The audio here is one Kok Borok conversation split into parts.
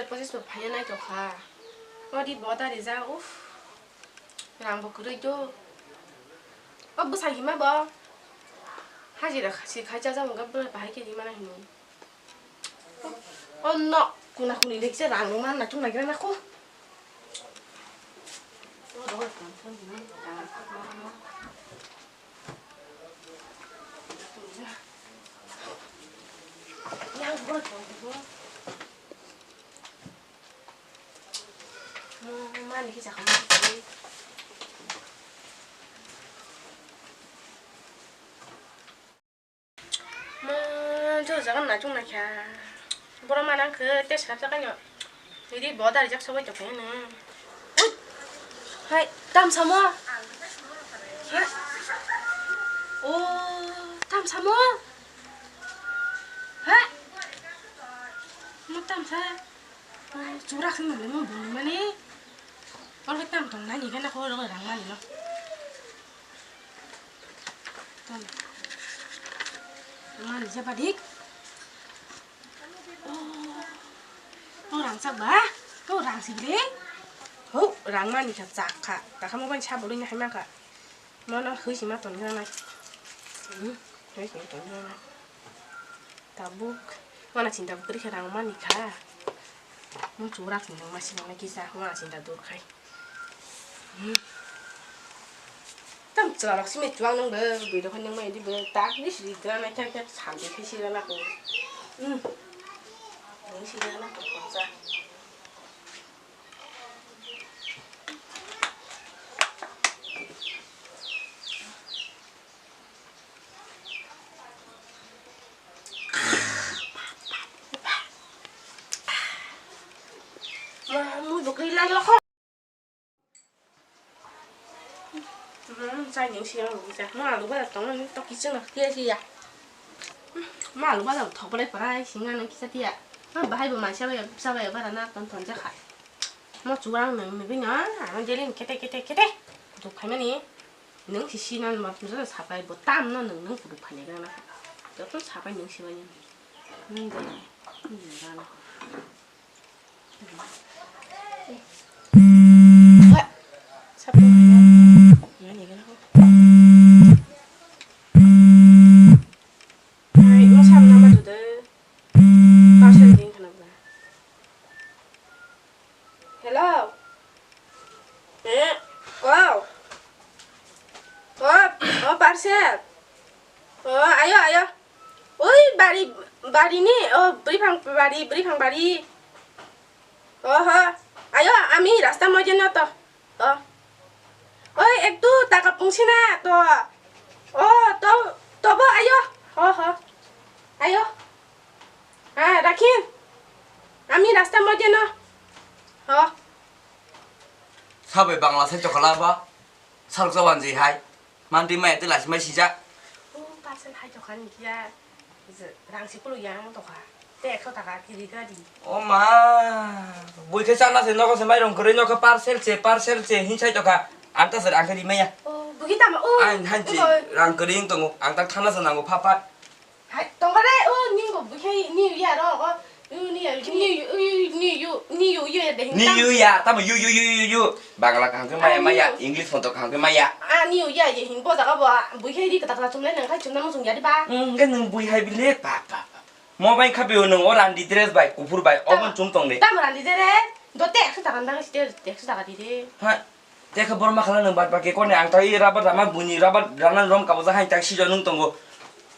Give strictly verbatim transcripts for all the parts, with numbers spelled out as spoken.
Pochis bo phaiya naithok kha. O di bo da rijak, uff. Rang bo kwrwi do. O bwsa hima bo. Hajira si khai cha jang ga bwrwi bahai khe hima na hini. O no, kuna kuni lekhe rang rwma na chung naikhe na kho. Mani khe chakha mani khe. Ma, jo jaga na chung na kha. Boro ma nang khe te srap jaga nyo. Iri bo dari jak sabai to khe no. Ui. Hai, tam samo. Ha? O, tam samo. Ha? Mo tam sa. Churak sing nang mo bung mani. Oro tam tong nani kana ko ro rang mani no. Tam. Mani jaba dik. Oh. To rang sak ba? To rang sik le. Ho, rang mani kha chak kha. Ta kha mo ban sa bulu nya hai ma kha. Mono hwi sima ton gana. Hmm, hwi sima ton gana. Tabuk, mana chinta bukri khe rang mani kha. Mo churak ni nang masi nang kisa, mana chinta dur khai. Hmm. Tam chwla rok simi chuang nang de, bui rok nang mai di be, tak ni siri dra na kya kya sam di khai sira na ko. Hmm. Ni sira na ko sa. Mui bo kwrwi lai lokho. Hmm, chai ning siyang rwgwi cha. Ma alu bada tong nang to kiching na khe siya. Hmm, ma alu bada thok bai parai singa nang kisa tiya. Ma bahai bo mansa bai sa bai bara na ton ton ja kha. Mo chuwang nang ni bini ano jelin kete kete kete. Duk khaimani. Nung si sinan ma pura sapai bo tam no nung nung kudu phani gana. Joto sapai nung si bani. Nung de. Nung gana. Sapai nung gana. Ai, mo sam nama dude. Parcel din kana ba. Hello. Eh, wow. Oh, oh, parcel. Oh, ayo, ayo. Oi, bari, bari ni, oh, bwrwi phang bari, bwrwi phang bari. Oh, ha. Ayo, ami rasta moje no to. Oh. Oi, ektu taka pungsi na to. Oh, to, to bo, ayo. Ho, ho. Ayo. Ah, rakhin. Ami rasta moje no. Ho. Sabai Bangla sai chokala ba. Saluk jawan je hai. Mandi mai te lasi mai sijak. Oh, parcel hai chokani kia. Rang si pulu yang tokha. Te ekso taka kiri gadi. O ma. Bui khe chana se nogo se mairong kwrwi nokha parcel se parcel se hin sai tokha. Ang ta sir ang khe rimaya. Oh, bugi tama. Oh. Ang hanchi rang kwrwi tongo. Ang ta thana sa nango pha pha. Hai, tongkha de, o, ningo bukhai, ni ya ro, o, ni ya, ni, ni, ni, ni, ni, ni, ya de, ni, yu, ya, tamo, yu, yu, yu, yu, yu. Bangla kaham khe maya, ah, maya, yu. English phone to kaham khe maya. Ah, ni, yu, ya, ye, hing, bo, jaga bo, bukhai di, kata, kata, chumlai, nang khai, chumna, mo, sung, ya, di, ba. Hmm, hingke nung buihai bile, pa, pa, pa. Mo bai kha, beo, nung, o, randi dress bai, kuphur bai, o, tamo, bon, chum, tong, de. Tamo, randi dress, do, te, ekso taka, nang, te, ekso taka, di, de. Ha. Tei khe borok ma khala nwng bad baki koni ang tei rubber rama buini rubber rana rom kabo jak hai tak sijo nwng tongo.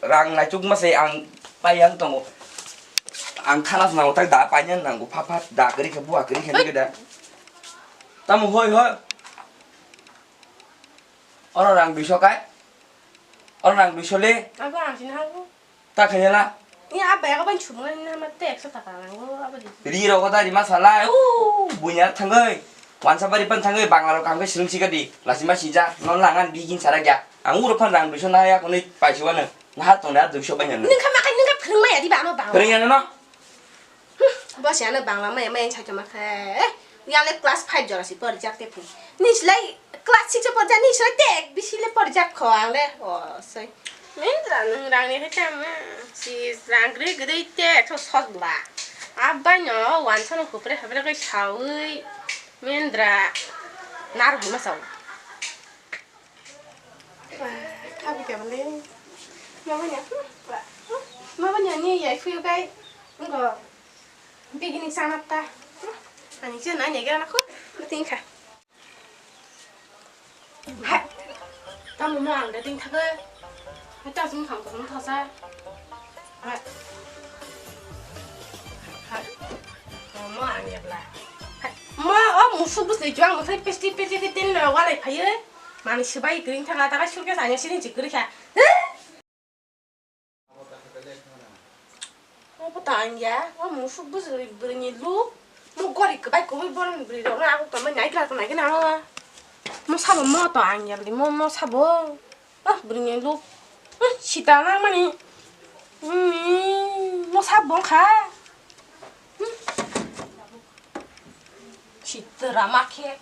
Rang naituk ma se ang pai yang tongo. Ang thana swnamo tak da paina nango pha pha da kwrwi khe buha kwrwi khe nigwi da. Tamo hoi hoi. Oro rang duiso kai. Oro rang duiso le. Abo ang sini hago. Ta khaina la. Ni a bag ban chumna ni nama te ekso taka nango abo di. Ri rogo da ri masala. U bunya thangoi. Wansa bari pan thangoi Bangla rok kangke srung sika di. Lasi ma sija. Non langan bigin sara gya. Ang uro phan rang duiso na ya koni paisi wano. Na hat tong da duiso banya. Nung kha ma kai nung kha phwrwng maya di ba ano Bangla. Phwrwng ya no. Bo se ano Bangla maya maya sai tongma khe. Yang le class five jora si porjak te phung. Ni slai class six o porjak ni slai te bisi le porjak kho ang le. O sai. Min rang rang ni khe tamo. Si rang gre gre te to sot bla. Abai no wansa no hupre hupre kai sawi mendra nar huma sao. Khabi kemle. Mabanya. Mabanya ni yai fuyu kai. Ngo. Bigini sanata. Ani je na ni ga na khu. Beting kha. Hai. Tamo mo ang da ding thago. Hai ta sung kham kham thasa. Hai. Hai. Mo ang ya bla. Hai. Mo o musu bus ni juang mo sai pesti pesti ke tin lo walai phaye. Mani sibai green thanga ta ka sulke sanya sini jikri kha. Obo ta ang ya, o musuk bwswk bwrwini luk, mo gori kwbai kwbai borokni bwrwi rokno aguk tongmani nai kla nai khe nang o. Mo sabo mo to ang ya bwlwi mo, mo sabo. Ah, bwrwini luk. Hmm, sita nang mani. Hmm, mo sabo wngkha. Hmm. Sitra ma khe.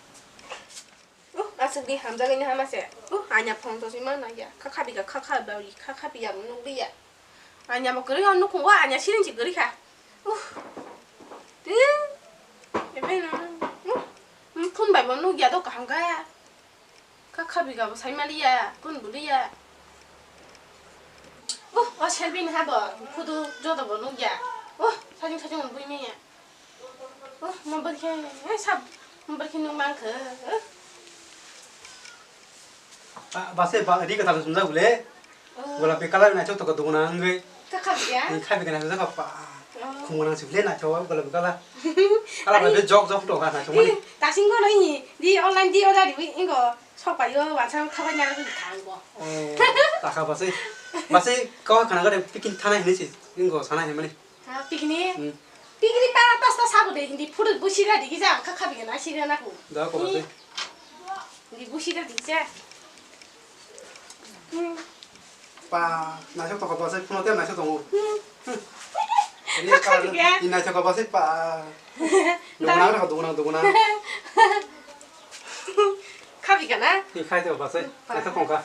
Uh, aswk di hamjagwi ni hama se. Uh, anya phone to sima na ya. Kha kha biga kha kha bawi kha kha biya nuk biya. Anya mo kwrwi on nukhung wa anya siring si kwrwi kha. Uh. Ti. Ebe na. Uh. Phone bai bo nuk ya do kaham kha. Kha kha biga bo sai mali ya. Phone buli ya. Uh, o selfie ni ha bo. Photo joto bo nuk ya. Uh, sajung sajung bui me ya. Oh, mobile khe, eh, sab, mobile khe nung mang khe, eh. Ah, base ba, ri kata sumjak bole. Oh. Golapi colour naithok toko duguna wngwi. Kakha biya? Ni khabi kana sumjak pa. Oh. Khumuna sibole naithok golapi colour. Colour bai jok jok to ha naithok mani. Ih, tasing kono ini, di online di order di, ingo, sok payo, wansa khabai nyara di thangbo. Oh, takha base. Base, kau khana gade pikin thana hini si, ingo sana hini mani. Ha, picnic? Hmm. Picnic para pasta sabo de, hindi photo busi ra digi ja, kha khabi na siga na ko. Da ko ni. Hindi busi ra digi ja. Hmm. Pa, naithok toko bwsai, phone te naithok tongo. Hmm. Hmm. Ini kha khabi ya. Ini naithok bwsai pa. Da. Duguna, duguna, duguna. Khabi kana? Ni khai to bwsai. Pa. Naithok tongkha.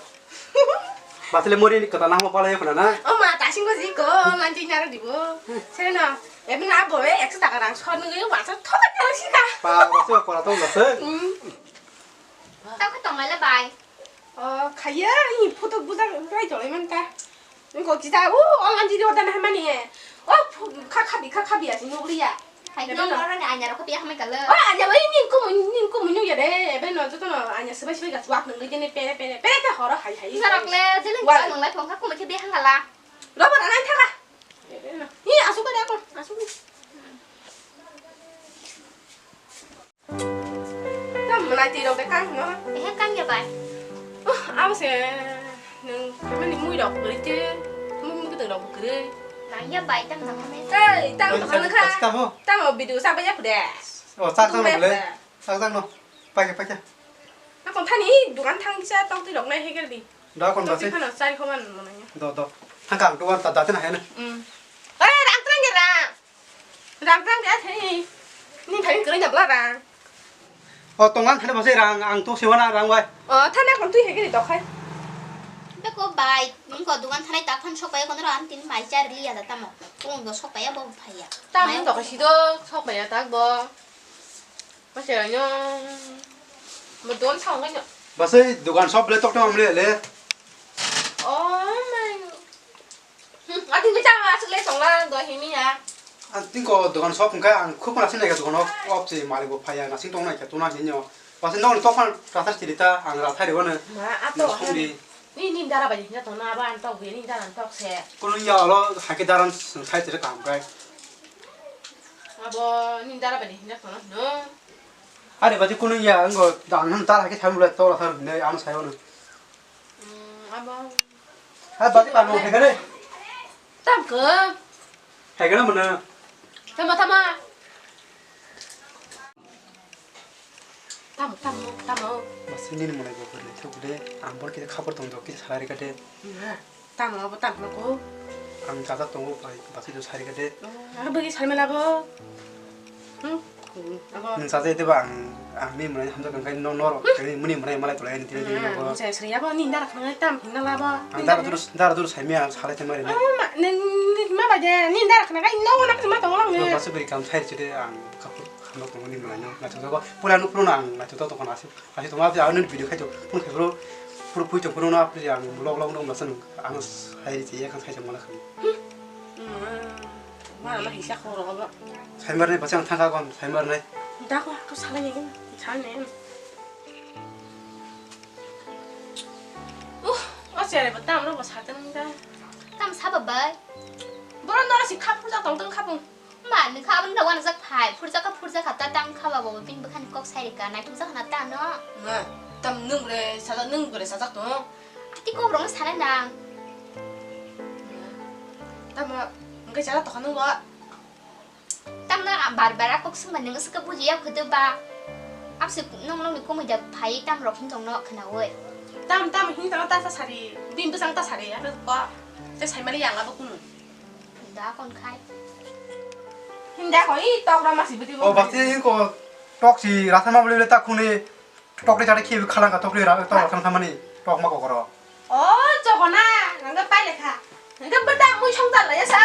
Basile mori ni kata nangma pala yakuna na? O ma, tasing ko ji ko, lanti naro dibo. Sere no, ebe na bo e, ekso taka rang sor nungwi wansa thoka tang sika. Pa, basile kora tong basile. Hmm. Tang ko tong le bai. O, khaya, ini photo bujang rai jolai man ta. Ini ko kita, o, o lanti di odan hamani e. O, phu-, kha khabi, kha khabi asi nugri ya. Hai, ebe nong no. Oro ni anya rok kopi hamai kala. O, anya bai ning kumu, ning kumu nung ya de, ebe no joto no anya sebai sebai ga chuak nungwi jene pere, pere, pere te horo hai, hai. Sarok le, jele wal. Chuak nunglai phone kha kumu khe behang kala. Robo na nai thaga. Ebe no. Ni asuk ba de ako, asuk. Tam mulai ti rok de kang no. Eh, kang ya bai. Oh, abo se nung mani mui rok beri te, mui mui kedeng rok beri. Nang ya bai tam nang kame. Ei, tam. Oi, kang sa-, kha. Sa-, sa-, mo. Tam o video sa ba ya kude. Oh, sa, sa, mo bele. Sa, sa, no. Pakai, pakai. Ako thani dukan thang kisa tong twi rok nai heger di. Do kon basi. Tong twi khana chari khoman mo nanya. Do, do. Thang kang dukan ta date na hena. Hmm. Eh, rang trang ge rang. Rang trang de athai. Ni thai kwrwi na bla rang. O tongan thani basi rang ang to sewana rang bai. O thana kon twi heger di dokhai. Beko bai, nung ko dukan thanai tak phan sok bai kon ro an tin mai char li ya da tamo. Kung do sok bai ya bo phai ya. Tam do kasi do sok bai ya tak bo. Masa no, mo don sa ngai no. Basai dukan shop le tok tong le le. Oh my. Hmm, ati mi chang asuk le song la do himi ya. Anting ko dukan shop ka ang khuk na sinai ka dukan op, op si malik bo phaya na sing tong nai ka tuna hinyo. Basai no tok kan rata sirita ang rata re wana. Ma ato. Ni, ni dara bai hinja tong na ba an tok ni dara an tok se. Kunu ya lo hake daran sai tere kam kai. Abo ni dara bai hinja tong na no. Are bati kunu ya ngo dan han dara hake sai mula to la thar ne am sai ono. Hmm, abo. Ha bati ba no hake re. Tam ko. Hake na mana. Tama tama. Tamo, tamo, tamo. Masini ni monai bo bwrwi thok de, ang bor kisa khabor tong do, kisa salai rikha de. Na, tamo abo tamo ko. Ang jajak tongo bai, basi do sari kha de. Oh, ang bagi salmela bo. Hmm? Abo. Nwng sajai tebo ang, ang ni mwnai hamjak kang kai no, norok kani muni mwnai malai tolai ni tini tini nogo. Nwng se sri abo ni dara khna tam hina labo. Ang dara duru, dara duru saimi ang salai tongma rini. Oh, ma, ni, ni, ma ba je, ni dara khna kai no na ma tong lang ni. Basu beri kam sai chide ang kapur khano tong ni mwnai no. Na chok ko pura nu pura ang na chok to khana asi. Asi tongma je ang video khai to. Phun khai bro. Pura pui to phun no apri ang log log no ma san ang sai ri ya kan sai mala khan. Hmm. Ma, ma hisa khoro ba. Saimarnai bachang thangka kon, saimarnai. Da ko, ko salai ni, salai ni. Uh, o chere ba tam ro ba satan da. Tam saba bai. Boro nora si khap purja tong tong khapung. Ma, ni khap nda wana jak phai, purja ka purja ka ta tang khaba bo bin bakhan kok sai ka, nai tum jak na ta no. Ma, tam nung bre, sajak nung bre, sajak to. Ati kok rong salai nang. Tamo, engke jala tokha nung bo. Tamna bar bar a kok sungma nung swka buji ya khudu ba. Abse nung nung ni komoi da phai tam rok hin tong no khna oi. Tam tam hin tong ta sa sari, bini bwsang ta sari, ano ko. Te sai mali yang abo kunu. Da kon khai. Hin da ko i tok ra masi bidi. O bati hin ko tok si rasa ma bole ta khuni. Tokri chari khibi khalangka tokri ra tok thang thamani tok ma kokoro. O jogona nangga pai lekha. Nangga beda mui song dal ya sa.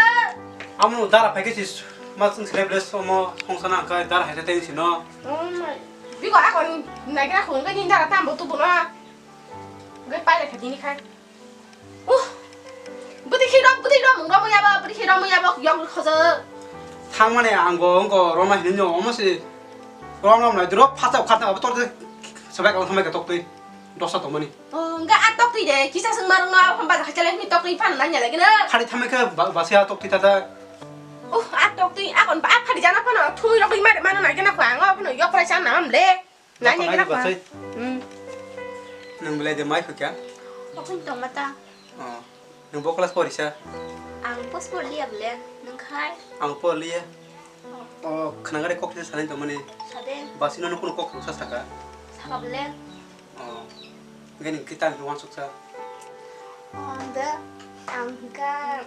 Amu dara phai kisi ma sung sile bles omo song sana ka dara hai teng sino. Bigo akon nagira khun ga ni dara tambo tu buno. Ga pai lekha dini khai. Uh, bwtwi khirok, bwtwi romung romung yabo, bwtwi khirok romung yabo, yong khojo. Thangmani ang bo wngko romna hinwi nw omo se rom rom nai duro phatsa khatna abo torte sabai kala thambai ka toktwi dosa tongmani. Oh, nga a toktwi de kisa sung marung no phamba khacha le ni toktwi phan na nya lagi na. Khari thambai kha ba- basi a toktwi tata. Uh, a toktwi akon ba a phari jana phano thumui rok mare mano na gena khwa ngo phano yok prai cha na am le. Nanya kena kwa. Hmm. Nung belai de mai khukya? Okhum tong mata. Oh. Nung bo class porisa? Ang pos porliya bele. Nung khai? Ang porliya. Oh, khnangare kok se salai tongmani. Sade. Basino nung kuno kok sa saka? Saka bele. Oh. Gani kita nung wansuk sa. Oh, de. Ang ka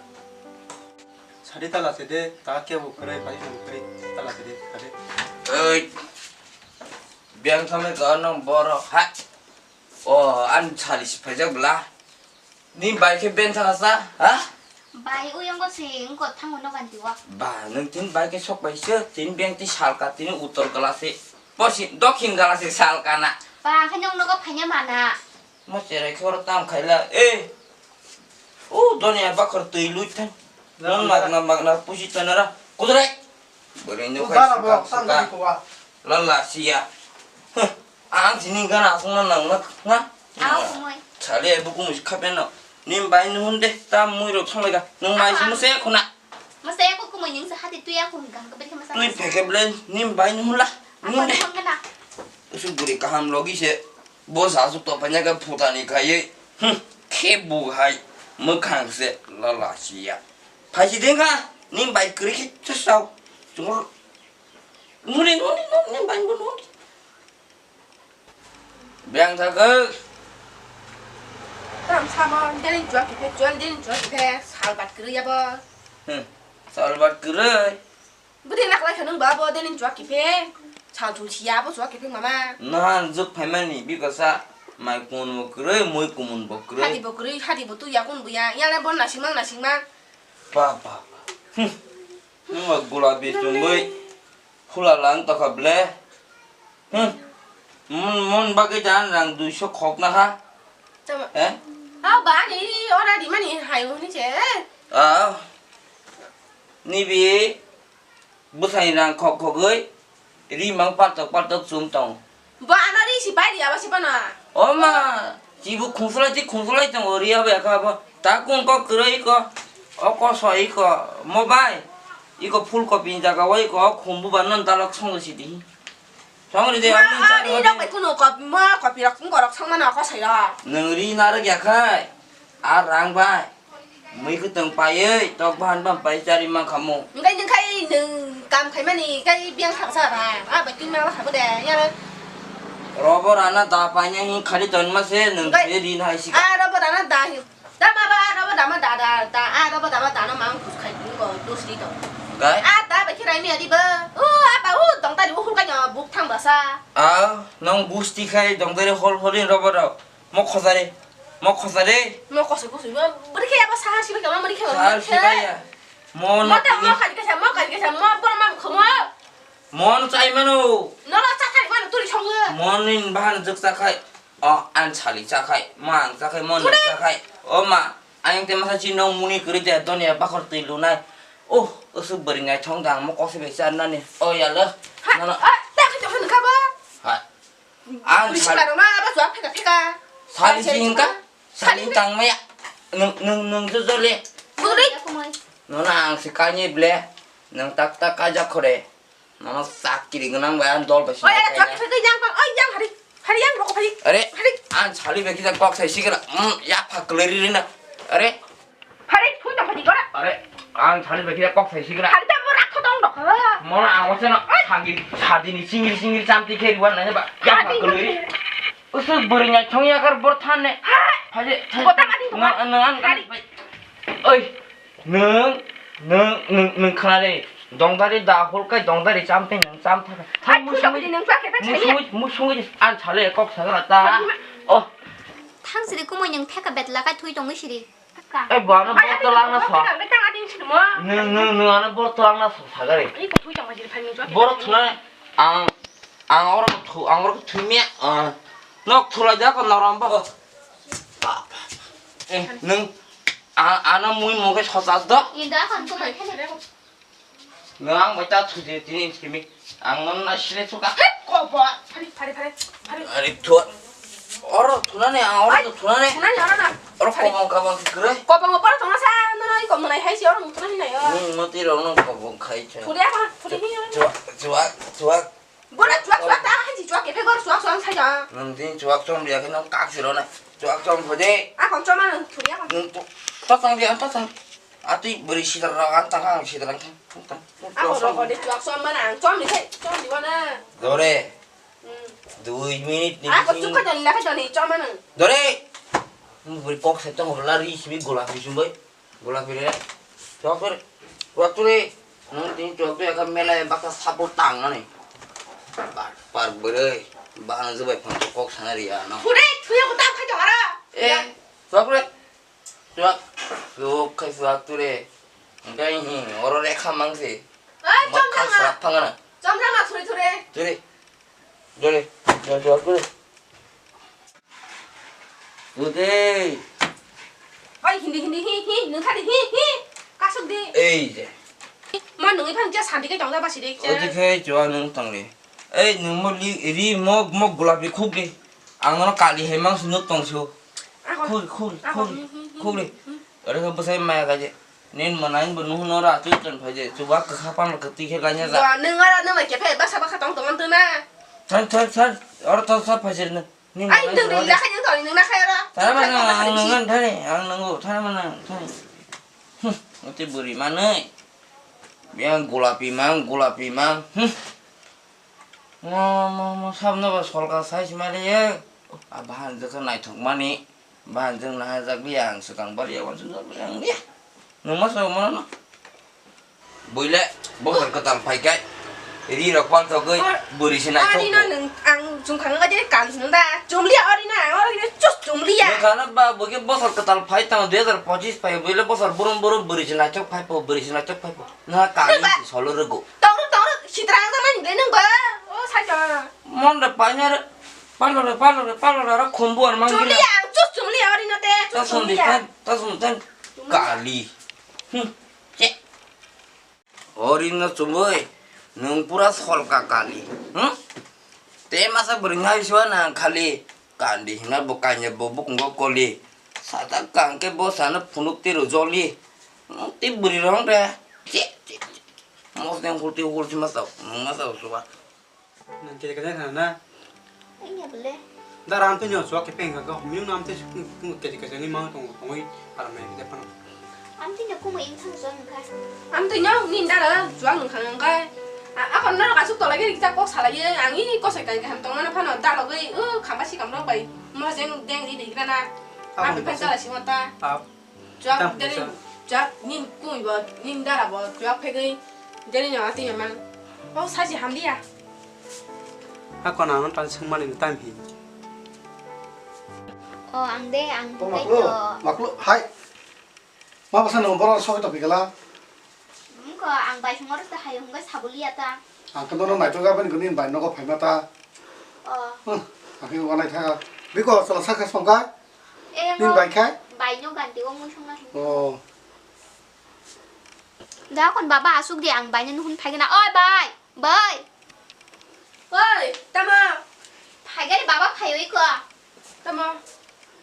Sadi tala se de, ta kebo kwrwi, pai kebo kwrwi, tala se de, sadi. Oi. Biyang thangmai ka nang borok, ha? O, an sadi si phaijak bla. Ni bai khe ben thang sa, ha? Bai, uyang ko se, engko thango no ganti wa. Ba, nung tin bai khe sok bai se, tin biyang ti salka, tin uttor gala se. Posi, dokhin gala se salka na. Ba, khe nung nogo phanya mana. Mo cherai khe oro tam khaila, eh. O donya bakhor twi lui thang. Nang magna magna pusi tanara. Kudrai. Bwrwi no khai suka suka. Lala siya. Huh. Ang sini gana asung na nang na. Nga. Aw, kumui. Chale buku musi khape no. Nim bai nu hunde tam mui rok song lega. Nung mai si muse khuna. Masa ya ko kumui ning sa hati tu ya kun kan kebet masa. Tui peke ble nim bai nu hula. Apa nung de. Nung kena? Usu guri kaham logi se. Bo sa su to panya ka phuta ni kai. Hmm. Khe bu hai. Mukhang se lala siya. Phai si deng ka. Nim bai kri khe chasau. Chungo. Nuri nuri nuri nim bai nuri. Beng thagak. Tam samo, deni chua kiphe, chua deni chua kiphe, salbat kwrwi abo. Hmm, salbat kwrwi. Bwdwi naklai kha nung ba abo, deni chua kiphe, sal thul siya abo chua kiphe mama. Nahan juk phaimani bikosa, mai kumun bo kwrwi, mui kumun bo kwrwi. Hadi bo kwrwi, hadi bo tuya kun buya, yale bon nasingmang nasingmang. Ba, ba, ba. Hmm. Nungba gulabi chumui. Phula lang tokha ble. Hmm. Mon, mon bagwi jan rang duiso khok na kha. Tama. Eh? Ah, ba ni ora di mani hai huni che. Ah. Nibi bwsai rang khok khogwi ri mang partok partok chum tong. Bo ano ri si pai di abo si pano. O ma, chibu khungsulai ti khungsulai tongo ri abo ekha abo. Ta kung ko kwrwi ko. O ko soi ko. Mo bai. Iko full copy ni jaga o iko o khumbu ba non dalok song si di. Song ri de. Ma, abo ni a, chai ri ro rok de. Bai kuno copy, ma copy rok wng rok song mano ko sai rok. Nung ri narwk ya khai. A rang bai. Mui kwtwng paiwi tok bahan bam pai chari mankhamu. Hwnkhe nwng khai nwng kam khaimani khai biyang thangsa ba. A bai twi mala sabo de. Ya. Robo rana da paina hin khali tonma se nwng hwnkhe se rin hai sika. A robo rana da hin. Da ma ba robo da ma da da da. A robo da ma da no mang kus khai nwng go dos ri to. Gai? A da bai khirai mi adi ba. O a ba u tong tari u hul Buk thang basa. Ah, nong gusti khai dongdari hol holin robo rok. Mo khosari, mo khosari. Mo kosoi kosoi, mo bwrwi khe abo saha sibai kama, bwrwi khe Sal bwrwi khe. Sibaya. Mo Mo no ta mo tini. Kali kasa, mo kali kasa, mo bor ma khomo. Mo no chai mano. No no cha thari mano turi songo. Mo ni bahan jok cha khai. O an sali cha khai, ma ang cha khai, mo no Turi. Cha khai. O ma, ayang te masa chi nong muni kuri de donya bakhor twi lunai. Oh, usuk bwrwi nai thong dang mo kosi bai cha nani. O ya lo. Ha, Nono. Ah, ta khe to khe nukha bo. Ha. Ang Police sal- karo ma, aba juak pheka pheka. Sali Sali singka, pheka. Sali Sali tang maya. Nung, nung, nung jo jo le. Buri. Nono ang si kanye ble. Nung tak tak kaja khore. Nono sak kiri gnang bai ang dol bai Oi, sing ya, kaya. Juak pheka yang pang. Oi, yang hari. Hari yang roko hari. Are, Hari. Ang sali bai kita kok sai sikra. Hmm, ya phak leri rina. Are. Hari, phu tong phadi gora. Are, ang sali bai kita kok sai sikra. Hari ta mo rakho tong dok. Mono ang wasa no Oi. Sagi, sadi ni singil singil chamti kheri wan nanya ba. Ya Hari. Phak leri. Usu bwrwi nai thong ya kar bor than ne. Hai. Phai de, phai. Kota mati thong. Nang, nang, Hari. Oi, nung, nung, nung, nung khna de. Dongdari da hol kai dongdari chamti nung cham thaka. Hai, Hai, thui musung, tong di nung chak khe musung, musung di an chale kok sagra ta. Hari ma. Oh. Thang siri kumui nung theka betla kai thui tongwi siri. Ai, bo ano bor to langna sa. Nung, nung, nung ano bor to langna sa sagari. Bor thuna ang, ang oro thu, ang oro thu mi, ah, nok thula ja ko norom ba. Eh, nung, a, ano mui muke sochas do. Inda kan ko mai khale. Nang bai ta thu de tini simi. Ang non na sile suka. He, ko bo. Phari, phari, phari, phari. Ari thu. Oro thuna ne, ang oro Ai, thuna ne. Thuna ne, oro na. Oro phari. Kobong kabang kre. Kobong opor thuna sa, no, no, i kobong nai hai si oro thuna hinai yo. Ni mati ro no kobong khai cha. Thuri apa? Thuri ni. Chua, chua, chua. Bona chua, chua ta hai si chua ke pe gor chua, chua sai ja. Nang din chua chom dia ke nang kak si ro na. Chua chom phode. A kon choma nang thuri apa? Nang to. Ta tang dia, ta tang. Atwi bwrwi sidar rok ang tang ang sidar ang tang tang. Ako rok hode chuak chom mana ang chom ni sai chom di wana. Dore. Hmm. Dui minute ni Ah, ko bising. Chuk ka jani la ka jani chom mana. Dore. Mu bwrwi kok se tong la ri simi gola ri simi boy. Gola pire. Chok re. Wa tu re. Nung tin chok tu ya ka mela ya baka sapo tang ani. Par par bwrwi. Bahana zubai phang kok sana ri ya no. Phure, phure ko ta khai jara. Eh. Chok re. Chuak, chuak khai chuak ture. Engkai hi, oro rekha mangsi. Ai, chom jang na. Srap phangana. Chom jang na, thure, thure. Ture. Ture. Chuak, chuak ture. Ute. Oi, hindi, hindi, hi, hi, nung thari, hi, hi. Kasuk di. Ei je. Ma nung iphang je sandi kai tong da basi de. Ode khai chuak nung tong le. Ei, nung mo li, ri mo, mo gulapi khuk di. Ang no kali hai mang sunu tong su. Ako. Khul, khul, Ako. Khul. Khul di. Ore ko bwsai maya gaje. Nin manain bo nuhun ora tu ton phaje. Chuba kwkha pan kwtwi khe lanya ja. Ba, nung ora nung bai kephe basa basa tong tong tuna. Than, than, than. Ora tong sa phaje na. Nin manain bo. Ai, nung ri la khai nung tong nung na khai ora. Thana mana ang nung ngan thani, ang nung thana mana thani. Hmm, ote buri manai. Biang gulapi mang, gulapi mang. Hmm. Mo, mo, mo, sabno ba solka sai si mali ye. A bahan jwkha naithok mani. Bahan jwng naha jak liya ang swkang bari ya wansuk jak liya ang liya. Nung ma sao mano no. Buile, bosor kwtal phai kai. Ri rok pal thogwi, buri se naithok. Ari no nung ang jung khang ga je kal sunu da. Chum liya ari no ang ari no chus chum liya. Nung khana ba buke bosor kwtal phai tang dui hazar pochis phai buile bosor burum burum buri se naithok phai po, buri se naithok phai po. Nang kali solo rwgo. Tongro tongro sitra ang mani ble nang ba. O sa ja. Mon re panya re. Palo re palo re palo re ro khumbu ar mang. Chumli ang chus chumli ori no te. Ta chus sum di chumli ang. Tan, ta sum tan. Chumli. Kali. Hmm. Che. Ori no chumui. Nung pura solka kali. Hmm? Te masa bring hai suana kali. Kandi hina bo kanya bo bukungo koli. Sata kangke bo sana phunuk tiro joli. Nung ti bwrwi rong de. Chi, chi, chi, chi. Mos deng hulti hulti masao. Nung masao suwa. Nang kiri kiri sana na. Iya bele. Da ram tu nyo suwa kepeng ka. Minung nam te kiri kiri ni mang tong tong i para me de pano. Amtwino kumui wngthang chwng wngkha. Amtwino nini dara chwng wngkha wngkha. A-, akon norok aswk tolai gini kisa kok salai ye, ang ini kosoi kain kaham tongmano phano dalogwi, o khamba sikam rok bai mojeng deng ri rigrana. Abo Ang phai kisa. Chala simo ta. Abo. Chwng Tam deni, kisa. Chwng nini kumui bo, nini dara bo chwng phegwi deni no atwi mang. O saji hamliya. Hakon ano tan sengmani no tam hi. O, ang de, ang O, tei maklo, to. Maklo, hai. Ma basa no borok sobai topikala. Wngkha, ang bai songor ta hai hwnkhai sabulia ta. Ang khe nono naithok aboni gwnini bai nogo phaima ta. O. Hmm, ang khe wanai tha. Biko, chwla sakha songkha? Eh, Nini no bai kha? Bai no ganti o mui songna hin. O. Da kon baba asuk di ang bai no nuhun phai gana. Oi bai, bai. Oi, tamo? Phai gari baba phai oi ko. Tamo?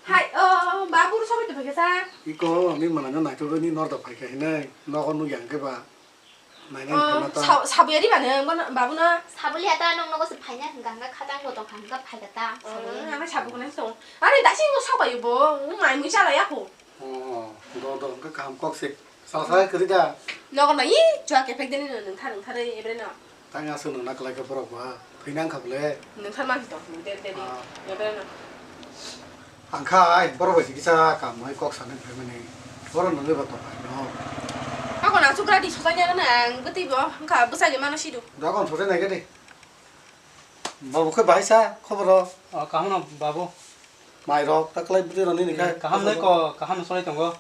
Hai, o, babu ro sobai to phai kha sa. Iko, ni mana no naithok ni nor da phai kha hinai. Nogo nugya hwnkhe ba. Nainani Oh, phai ma ta. Sab-, sabuya di mano, bono, babu no. Sabulia ta nong nogo se phaina hwnkha hwnkha khatang bo tong kha hwnkha phai kha ta. Oh, sabuya. Ang sabu khna tong. Are dasi no sabai bo, mai mui chala ya ko. Oh, do do, hwnkha kaham kok se. Sala sala kwrwi da. Nogo no i chua ke phek deni no nung thar nung thar ebre no. Tang aswk nung naklai khe borok ba. Phina wngkha bole. Nung thar ma tong, nung der der di. Ah. Ebre no. Ang kha ai borok bai kisa kam hai kok sanai phaimani. Borok nungwi ba tong phai no. Ako na chukra di sojak ya na ang bwtwi bo wngkha bwsai de mano sidu. Dogon sojak nai gede. Babu khe bahai sa khobor o. O, kaham no babu. Mai rok ta klai bwtwi roni ni khai. Kaham nai ko, kaham no solai tongo.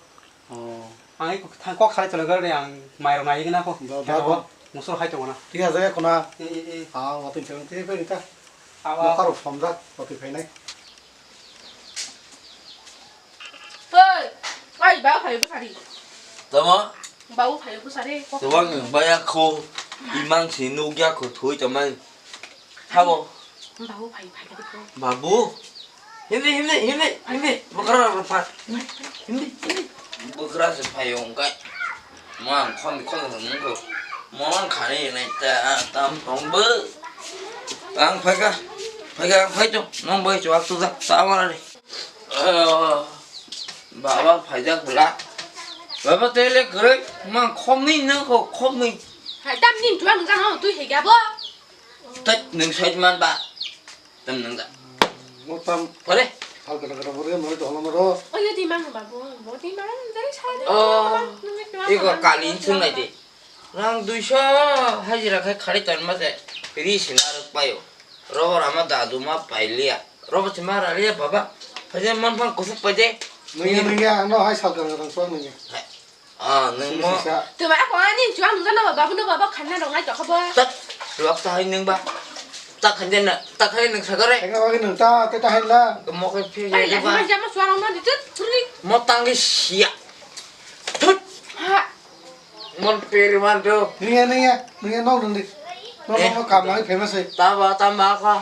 Oh. Ang iko thang kok salai tolai gari ang mai rok nai gina ko. Ba, ba, Kheto ba. Musur hai tongo na. Tiga jaga kona. E, e, e. Ah, watwi chang tiga pai ta. Awa. Mokaro somjak watwi phainai. Oi, oi, babu phai bwsari. Tamo? Babu phai bwsari. Tawang baya kho, imang si nugya kho thui tamai. Habo. Babu phai, phai ka dikho. Babu. Hindi, hindi, hindi, hindi. Bukra rapa. Hindi, hindi. Bukra se phai ongkai. Mang khon khon nungko. Mang khani nai ta tam tong bu. Ang phai ka. Phai ka, ang phai to. Nong bai chuak tu ta. Ta wala ni. Ah, baba phaijak bwla. Baba tele kwrwi mang khomni nang kho khomni. Hai tam nin tuang nang no tui hega bo. Tat nang sait man ba. Tam nang da. Mo tam Pare. Hal kata kata bore mo to hono ro. Oyo di mang ba bo. Bo di mang dari sa. Oh. Iko kalin sungai di. Rang duiso hajira khai khari ton ma se ri sina rok payo. Robo rama dadu ma pailiya. Robo chima raliya baba. Phaje man phang kusuk paje. Nungya nungya ano hai salka rang suang nungya. Ah, nung mo. Sisa. Tuma ko ani chuang nungya no baba no baba khanna rong ai to khabo. Tat. Luak ta hai nung ba. Ta khanjen na. Ta khanjen nung sagare. Enga wagi nung ta te ta hai la. Mo ko phi Ai ya ba. Jama jama suang no ditut. Mo tangge sia. Tut. Ha. Mon peri man tu. Nungya nungya nungya nok nung di. Nok nok kam nai famous hai. Tamba tamba kha.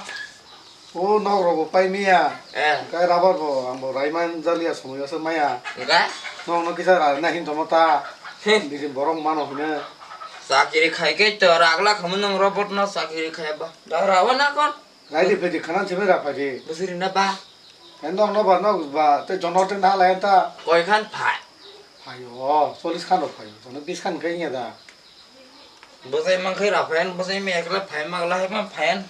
O nok rok bo pai miya. Eh. Kai rabar bo ang bo raiman jaliya somoi asa maya. Enggak. Nok nok kisa ra na hin tomo ta. Hin. Bisi borok mano hine. Sakiri khai ke to ragla khamu nang robot no sakiri khai ba. Da rawa na kon. Rai di pedi khanan chimera padi. Busiri na ba. Nok no ba nok ba te jonor te na lai ta. Koi khan phai. Phaio, chollish khan rok phaio, tono bis khan khe wngya da. Bwsai man khai ra phayan, bwsai me ekla phai magla hai ma phayan.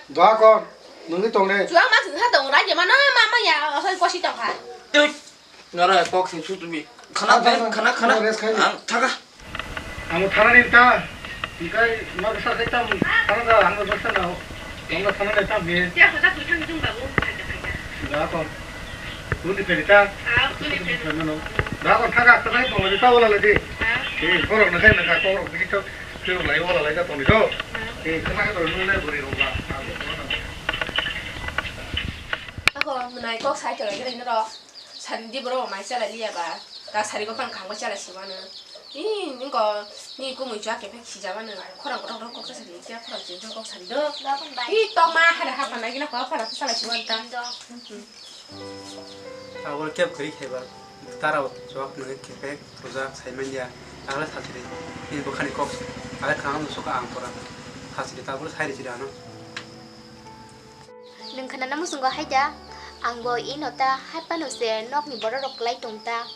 Dua kon, nungwi tong de. Chuang ma thwngkha tong, raijak ma no ma ma ya, asai kosi tong kha. Tut, nora kok sing su tumi. Khana, khana, khana, khana, khana. Rest khai. Ang thaka. Amo thanani ta, hikai ma bwsa khai tam, thana da, ang bwsa na, ang bwsa na tam ni. Ya, hoda twi thang jung babu, phaika, phaika. Da kon. Tuni peri ta. Ah, tuni peri. Peri no. Da kon thaka, thaka tong di ta wala lagi. Ah. Eh, borok na khai na ka, borok bisi to, khe lai wala lai ka tong di to. Ah. Eh, khana ka to nung le bori rong ba. Ako, nai kok sai to lagi rin ro. Sari di borok mai chala liya ba, ta sari ko pang khang ba chala si mano. Ni, ni ko, ni ko mui chua ke phek si jama no. Khorang kotor kotor kok sa sari, kya khorang chini kok sari do. Ni tong ma hada hapa na gina ko para chala si mano ta. Abo kep kri kheba, tara chua no ke phek puja sai man ya. Agla sasri, ni bukhani kok, agla khang no suka ang pora. Sasri ta bol sai ri jira no. Nwng khwnana muchungo hai da, ang bo ino ta, hai phano se nokni borok rok kwlai tong ta.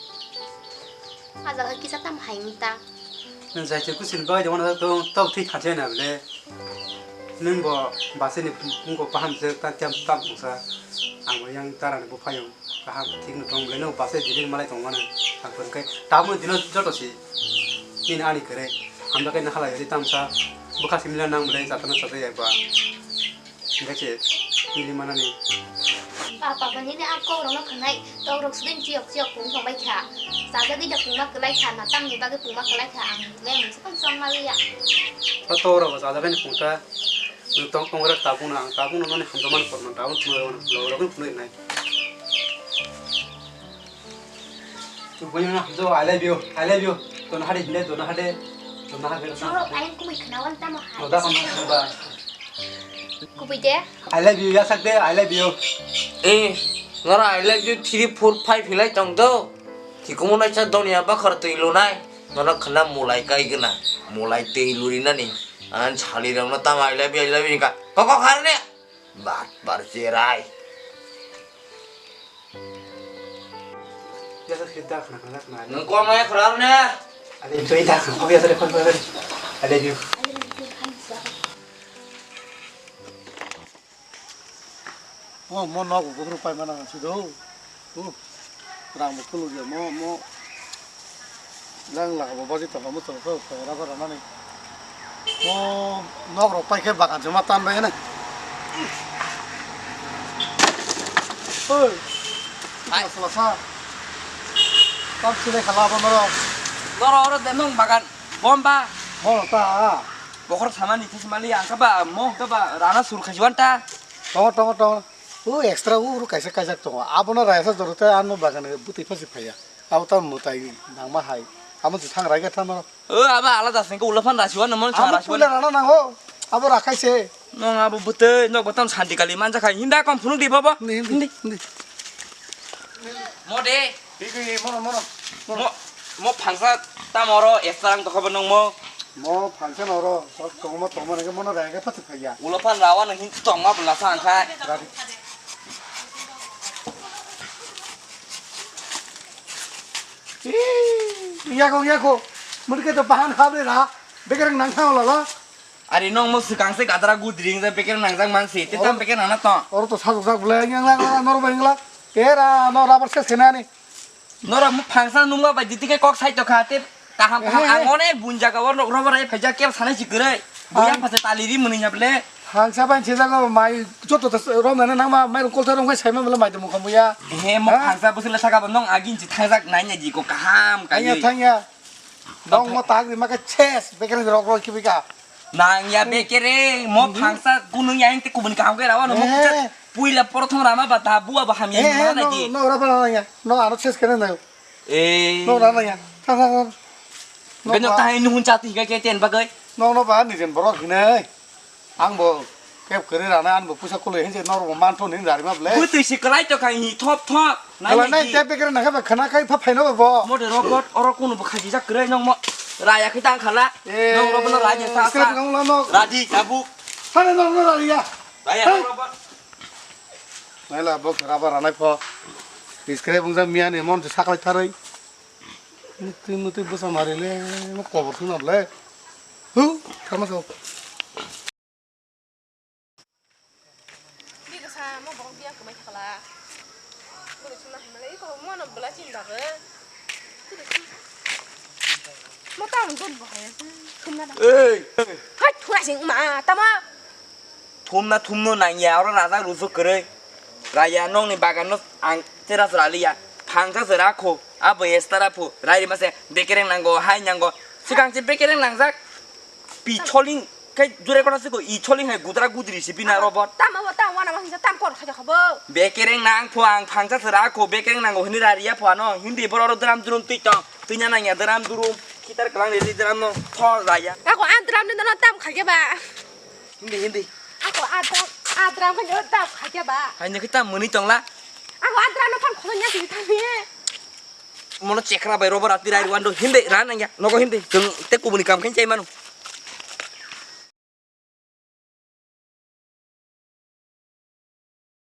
A jaga kisa tamo hai wng ta. Nwng jai se kusini bagwi tongmani tong, tok thwi thansa na bole. Nwng bo basini wngkok kaham se ta, tam, tam tongsa. Ang bo yang tarani bo phai wng kaham thik no tong bole, nwng basai dili malai tongmani. Ang phai khe tabukno dino joto si. Nini ani kwrwi. Hamjakhe nahalai ri tamsa. Bwkha simila nang bole, chatana chatai ya ba. Hingke se hili manani. Ba, papa nini a kok rokno khwnai, tok rok sudin chiyok chiyok pung tong bai kha. Sajagwi da pungma kwlai kha, na tamni bagwi pungma kwlai kha, ang le mungsa phano chong ma liya. Ba tok rok sajagwi ni pung ta, nwng tong tong rok tabuk na, ang tabuk no noni hamjakmani korma tabuk phunui rok no, lo rok no phunui nai. Tubui no hamjak, I love you, I love you. Tona hade hinde, tona hade, tona hade. Choro, ayang kumui khnawan tamo hai. Noda kono ba. Kubui de? I love you, yasak de, I love you. Eh, nora I love you three, four, five hilai tong do. Kikumu nai cha donia bakhar twi lunai. Nora khna mulai kai gna. Mulai twi luri nani. An chali rok no tam I love you, I love you ka. Koko khar ne. Bat bar cherai. Yasak de, da khna khna khna. Nung koma ya khra ne. Ale, itu ita khna, kok yasak de, kon kon. Ale, you. Oh, mo nok buphuru pai mana si do. Uh, rang bo khuluk ya mo, mo. Lang laka bo baji tongkha mo tongkha, tongkha raba rana ni. Mo nok rok pai khe bagan se ma tan bai ne. Oi. Hai. Sala sa. Tam sile khala bo noro. Noro oro de nong bagan. Bomba. Mo ta. Bokhor samani this mali ang kha ba mo ta ba rana sur khajiwan ta. Tongo, tongo, tongo. O extra o uru kaisa kaijak tongo. Abono raisa joro te ano bagani bwtwi phasi phaiya. Abo ta mwtai nangma hai. Amo je thang raiga thano. O abo alada sengke ulo phan rasiwa no mon sa Amo rasiwa. Pula rana nango. Abo rakai se. Nong abo bwtwi nok botam santi kali manja khai. Hinda kom phunuk di babo. Hindi, hindi, hindi. Mode. Tiki, mono, mono, mono. Mo, mo phangsa tam oro extra ang tokha bo nung mo. Mo phangsa no oro, sok tongma, tongma nang ke mono rega patu khaya. Ulo phan rawa nang hin tongma bwla sa ang khai. Radi. Ih, yako, yako. Murke to bahan khabre ra. Bekereng nang kha lala. Ari nong mo swkang se gadra gudring je beker nangjak man se, te tam beker nana tong. Oro to sajok jak bole, yang lang lang noro bengla. Era no rubber ses kena ni. Noro mo phangsa nungma bai diti ke kok sai to kha te kaham kaham Ehe. Ang one bun jaga o rubber ai phaijak ke sanai si gre. Buyang phase tali ri muni nya bole. Phangsa ban se jaga mai joto to rom na nang ma mai rong kol ta rong kai sai ma bole mai de mo khamu ya. He mo Ha? Phangsa bosle saka bo nong agin si thangjak nai nya ji ko kaham kai. Thangya thangya. Nong mo tag ri ma ka ses beker rok rok ki bika. Nang ya bekere, mo phangsa kunung ya, ente kubun kaham ke rawa, no mo Eh. Kucha puila prothom rama ba ta bua ba hamya Eh, eh, ma na no, di. No, raba na ya. No, aro ses kene na. Eh. No, rana ya. Thang, thang, thang. No, Beno ba- ta hai nuhun chati ga ke ten bagai. No, no, ba, ni jen borok hinai. Ang bo kep kere rana, ang bo pusa kolo hinje, nor bo man thon hin rari ma ble. Butui si kalai to kai hi thop thop. Nai Kala nai nai di. Tep bekere nang khe ba khana kai pha phaino ba bo. Mode robot oro kunu bo khaji jak kwrwi nong mo raya khe tang khala. Eh, Nong robot no raya sa scrap sa. Nong la no. Radi tabuk. Hane nong no raya. Raya Hey. Robot. Naila bo khara ba ranai pho. Scrap bung ja miya ni mon se saklai tharwi. Muti muti bwsa mari le mo kobor suna ble. Hu, tharma so. Bini sa mo bok biya kwmai thakla. Bini suna hamle iko mo no bela chin babe. Mo ta ang jon bo hai. Thumna da. Ei. Hai thura sing ma tama. Thumna thumno nang ya oro raja rusu kwrwi. Raya nong ni bagan no ang teras raliya. Phangsa se rakho. Abo estara phu. Rai ri mase bekereng nango hai nango. Sikang se bekereng nangjak. Pi choling kai jure kora se ko i choling hai gudra gudri se bina robot. Tam abo tam wana ma hinsa tam kor khaja khabo. Bekereng nang pho ang phangsa sera ko bekereng nango hini rariya pho ano hindi boro ro dram durum twi tong twi na nang ya dram durum khitar klang rili dram no tho raya. Ako an dram ni no tam khaja ba. Hindi hindi. Ako an dram an dram khaja tam khaja ba. Hai ne kita muni tong la. Ako an dram no phan khono nya si tam ye. Mono chekra bai robot ati rai wando hindi ra nang ya nogo hindi. Te kubuni kam khen chai manu.